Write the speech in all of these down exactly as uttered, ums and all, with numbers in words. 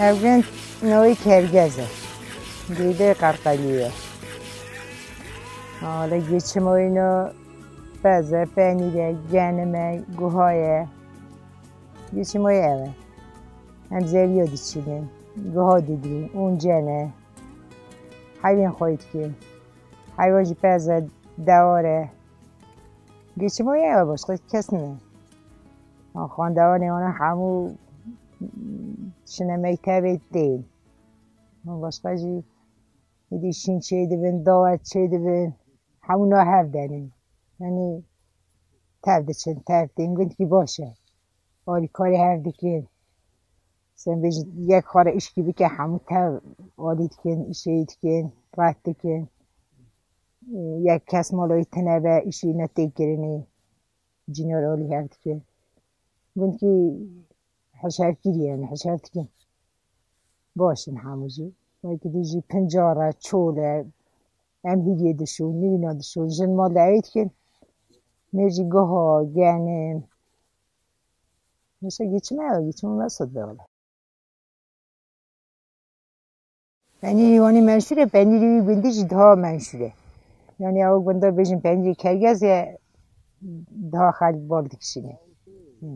Ev gund navê Kergez e. Dêdê Qerqelî ye. Hale geçim oyunu peze, penîre, genime, guhaye. Geçim oyu ev e. Em zeriya diçînin, guha digrîn, uncene. Heyvên xwe dikin. Heywan jî peze, dewar e. Geçim oyu ev e, başqa kes nîne. Xwendevanê wana hemû çine mektebê tên. Başqa jî êdî şîn çêdibin, dawet çêdibin. Hemû na hev denin. Yanî tev diçin, tev tên. Gundkî baş e. Alîkarî hev dikin. Sen bêjin, yek xwe re îşkî bike, hemû tev alî dikin, îşê wî dikin, ret dikin. Yek kes mala wî tune be, îşê wî ne tê kirinê. Cinîyar alî hev dikin. Gundkî hişevkirî ye, yanî hişev dikin. Baş in hemû jî. Wekî dî jî pincar e, çol e. Em hîriyê dişon, nîvîna dişon. Jin mal dewê dikin. Mêr jî guha, genim. Mesela geçime ya, geçime nasıl be wala? Penîrî wanî menşûr e, penîrî wî gundî jî daha menşûr e. Yanî ew gunda bêjin penîrî Kergez e, daha xelk bal dikişîne. Hı.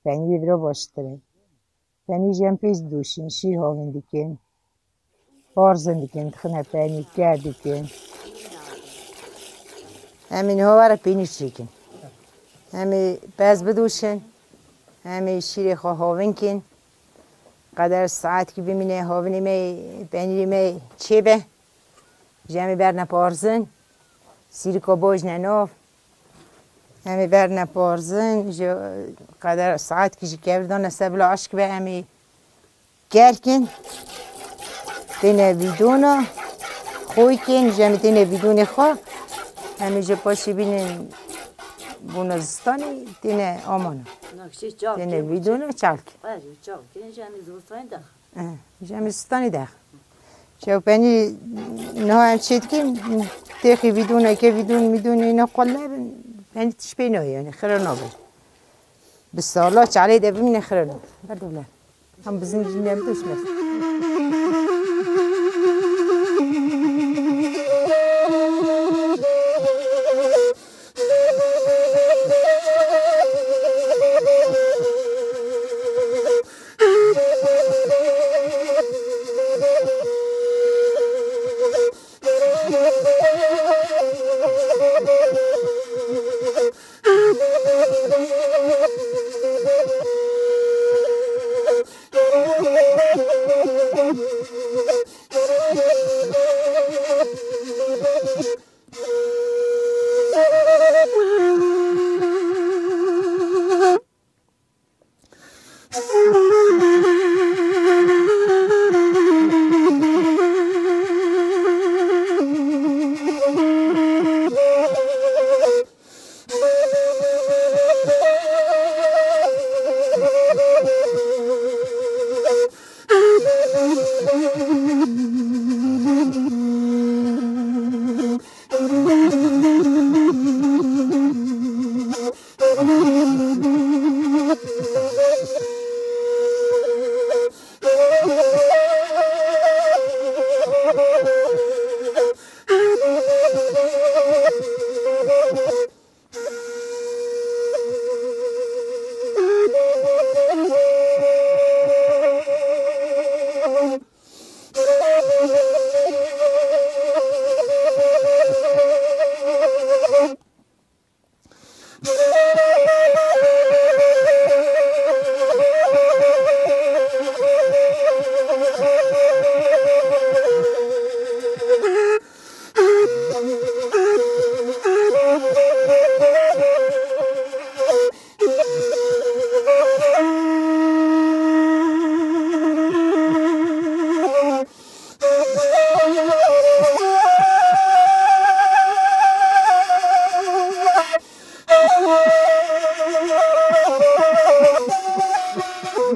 Penîrî vira baştir e. Penîr jî em pêş didûşin, şîr havîn dikin. Parzin dikin, dixine penîr, ker dikin. Em ê niha were penîr çêkin. Em ê pez bidûşin. Em ê şîrê xwe havin kin. Qeder saetkî bimîne, havinê me, penîrê me çêbe. Ji em ê berne parzin. Sîrika bojne nav. Em ê berne parzin. Ji qeder saetkî ji kevir dane ser bila eşk be, em ê ker kin. Têne bîdona. Xwî kin, ji em ê têne bîdonê xwe. Em ê ji paşê bînin bûna zistanê, têne amana. Nakşê çav Têne kin, bîdona çal kin. Qer çav kin, ji em ê zistanê dex. Eh, ji em ê zistanê dex. Çew penî niha em çê dikin, têxî bîdoneke, bîdon, mîdon, îna qul nebin, penî tiş pê nayê, yanî xira nabe. Bi sala çalê de bimîne xira nabe. Berdewle. Em bizin jî nem dişme.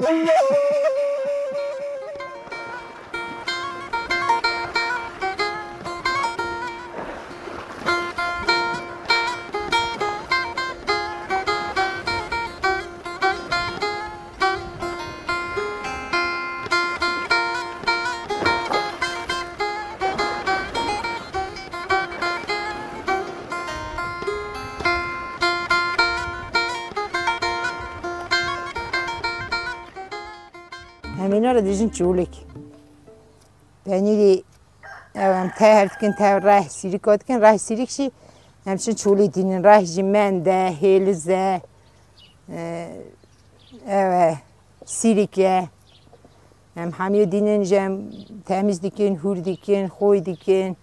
Em êna re dijin çolêk. Penîrê ew em tev hev dikin, tev reh sîrika dikin. Reh sîrik jî em çin çolê dînin. Reh jî mend e, hêliz e, e, ew e, sîrik e. Em hemiyê dînin jî em temîz dikin, hûr dikin, xoy dikin.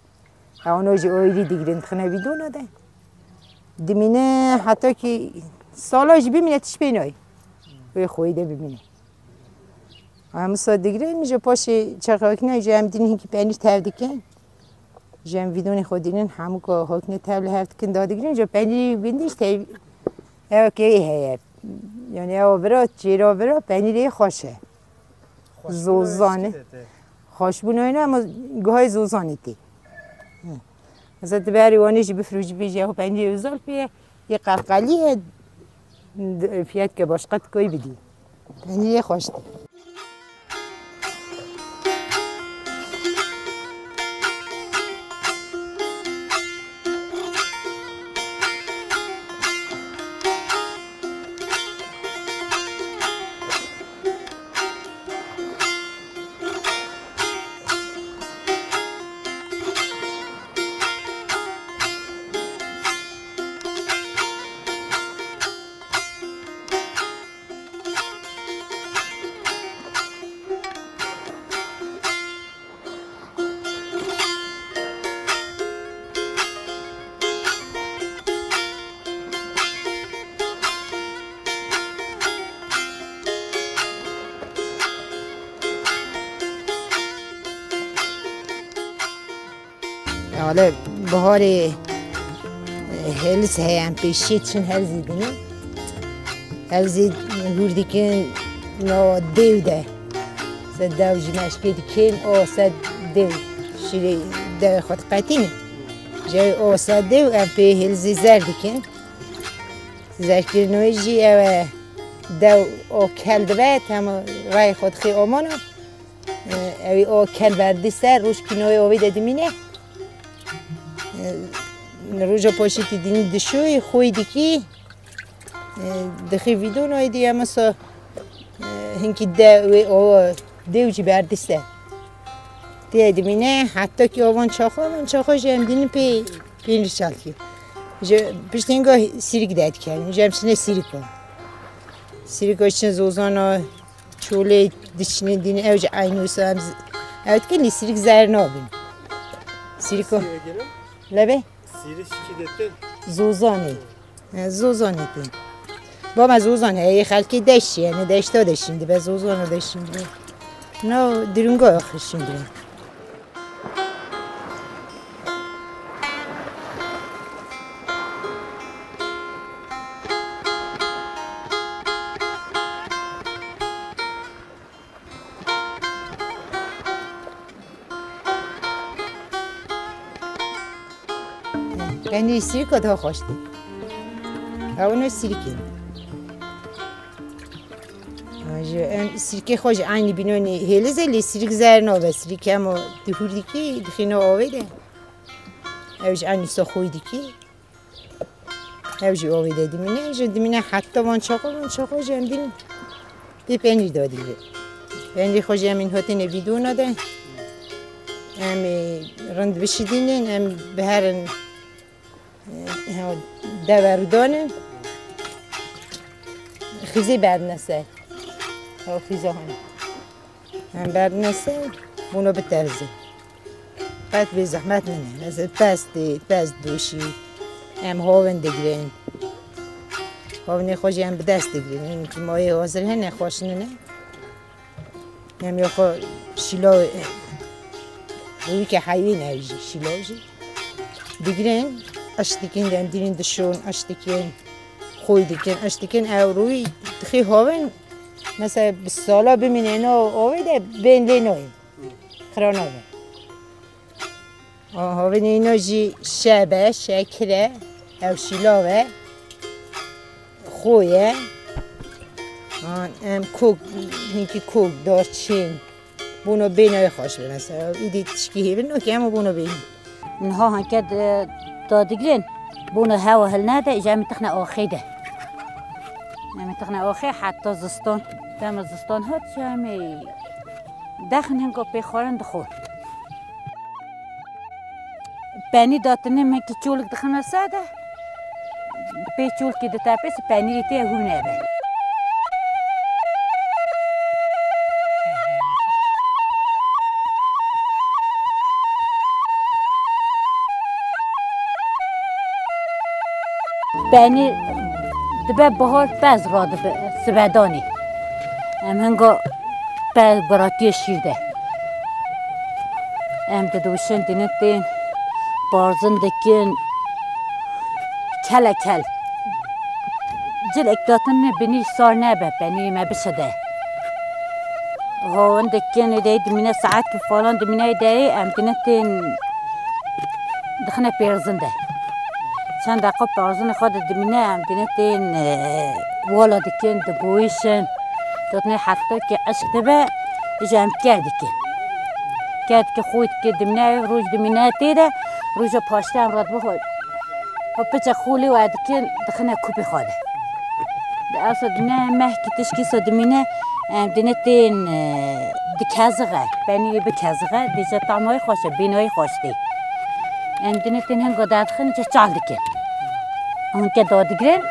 Ewno jî ayrî digirin, dixine bîdona de. Dimîne heta ki sala jî bimîne tişt pê nayê. Wê xweyî de bimîne. Em wisa digirin, ji paşê çaxekine jî em dînin hinkî penîr tev dikin. Ji em vîdonê xwe dînin, hemû ku hakine tev li hev dikin, da digirin, ji penîrî gundî ji tev-, ew kê heye. Yani ew vira, çêra vira, penîrê xweş e. Zozan e. Xweşbûna wî ne, ama guhayê zozanê tê. Mesela tu berî wanê jî bifirû jî bêjî, ew penîrê özel pê ye, yê qelqelî ye, d-, fiyatke başqa tu koy bidî. Penîrê xweş tê. Wele biharê, e, hêlis heye, em pêşiyê çin hêlizê dînin. Hêlizê hûr dikin, no dew de. Se dew ji meşkê dikin, o se dew. Şîrê dewê xwe diqetînin. Ji o se dew em pê hêlizê zer dikin. Zerkirin wê jî ew e, dew o kel dibe, tam rayê xwe dixê omana. Ew ê o kel berdî ser, rojkî noyê ovê de dimîne. Roja paşê tê dînî dişoyî, xwî dikî. Dixî vîdona êdî, em wisa hinkî de wê o dew jî berdî ser. Tê dimîne, heta ki ovan çaxo, van çaxo jî em dînin pê, pê li çalkî. Ji piştînga sîrik derdikelin, ji em çine sîrika. Sîrika çin zozana, çolê diçine dîne, ew jî eynî wisa em z-, ew dikin, lê sîrik zer nabin. Sîriko. Sîrikî ne? Lebe? Sîrişkî de tê. Zozanê. He, zozanê tê. Baba zozan heye, xelkê deşt, yani deşta de şimdi, be zozana de şimdi. No, dirungo şimdi. Peynîrê sîrika daha xweş tê. Ew ne sîrikê. Ji em sîrikê xwe ji eynî bînonê hêliz e, lê sîrik zer nabe. Sîrikê hema tu hûr dikî, dixîne avê de. Ew ji eynî wisa xwî dikî. Ew jî avê de dimîne, ji dimîne heta van çaxo, van çaxo jî em dîn pê peynîr da dî. Peynîrê xwe jî em ên hatine vîdona de. Em ê rind bişidînin, em biherin, e, dever danin. Xîzê berdine ser. Ew xîza hene. Em berdine ser, bûno biterzin. Qet bê zehmet nine. Mesela pestê, pest doşî. Em hovin digirin. Hovinê xwe jî em bi dest digirin. Hinkî mayê hazir hene, xweş nine. Em ya xwe şîla, rûyike heywîn ew jî, şîla jî. Digirin, eş dikin, em dînin dişon, eş dikin, xwî dikin, eş dikin, ew rûyî dixî hovin, Mesela bi sala bimîne no ovê de bên lê noyê. Xira nabe. A, havên îno jî şeb e, şekir e, ew şîlav e, xo ye. A, em kok, hinkî kok, darçîn, bûno bênayê xweş be mesela. Îdî tişkî hêvin, no ki hemû bûno bênî. Niha hinke di-, dadigirên, bûno hewa hilnede, îja em ê tixne axê de. Em ê tixne axê heta zistan. Dema zistan hat, îja em ê dexin hingo pê xwarin dixwin. Penî datine me ki çoluk dixine ser de. Pê çolkî ditepêse penîrê tê hûn nebe. Penîr dibe bahar pez radibe sibedanê. Em hinga pez biratiyê şîr de. Em didûşin dînin tên, parzin dikin, kele kel. Cilek datin binî sar nebe, penîrê me bişide. Hawin dikin, ê dey dimîne saet bi falan dimîne ê dey, em dînin tên dixine pêrzin de. Çend deqa pêrzin xwe de dimîne, em dînin tên, e, wala dikin, digoyişin. Dotine heta ki eşq dibe, ji em ker dikin. Ker dikin, xwe dikin, dimîne, roj dimîne tê de, roja paşte em radibe xwe. Xwe piçe xolê we dikin, dixine kupê xwe de. Di ewsa dine mehkî tişkî so dimîne, em dine tên, e, di kezixe, penîrê bi kezixe, dîce tamay xweş e, bînayî xweş tê. Em dine tên hingo dadixin, ce çal dikin. Hinke dadigrin,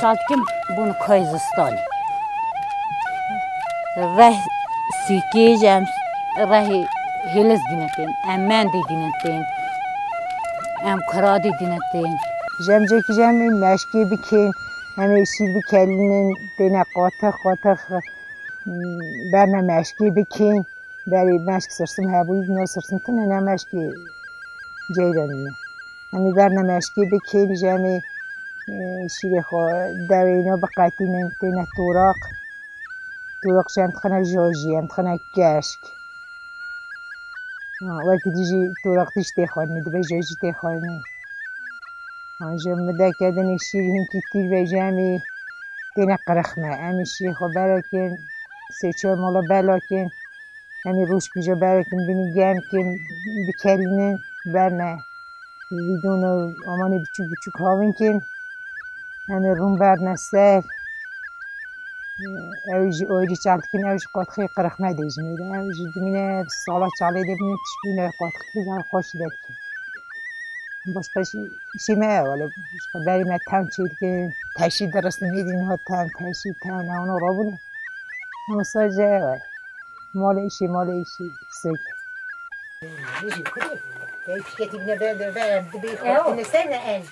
çal dikin, bûn kay zistanê. Reh sîkê ji em rehê hêliz dîne tên, em mendê dîne tên, em kiradê dîne tên. Ji em cekî ji em ê meşkê bikin, em ê şîr bikelînin, têne qatix qatix, m, berne meşkê bikin. Berê meşk sirsim hebûyî, no sirsim tune, ne meşkê ceyranî ne. Em ê berne meşkê bikin, ji em ê, e, şîrê xwe dewê ne biqetînin, têne toraq. Toraq jî em dixine jojî, em dixine keşk. Ha, wekî dî jî toraq dî jî tê xwarinê, dibe jojî tê xwarinê. Ha, ji mideke dinê şîr hinkî tîr be, ji em ê têne qirixme. Em ê şîrê xwe belakin, sê çar mala belakin. Em ê roj pîja belakin, binî germ kin, bikelînin, berne. Bidona amanê biçûk biçûk havin kin. Em ê rûn berne ser. Ew jî ayrî çal dikin, ew jî qatixê qirixme dê ji mêrê. Ew jî dimîne sala çalê de bîne, tişt bîne qatixê de xweş derdikin. Başqa jî îşê me ye, wele başqa berî me tewn çêdikin, teşî diristin, êdî niha tewn, teşî, tewn, ewna rabûne. Ama sadece ew e. Malê îşê, malê îşê, sek. Bijî kurê. Te tiştekî bine be, be, be, dibê xwe, Ew. Dine ser ne en.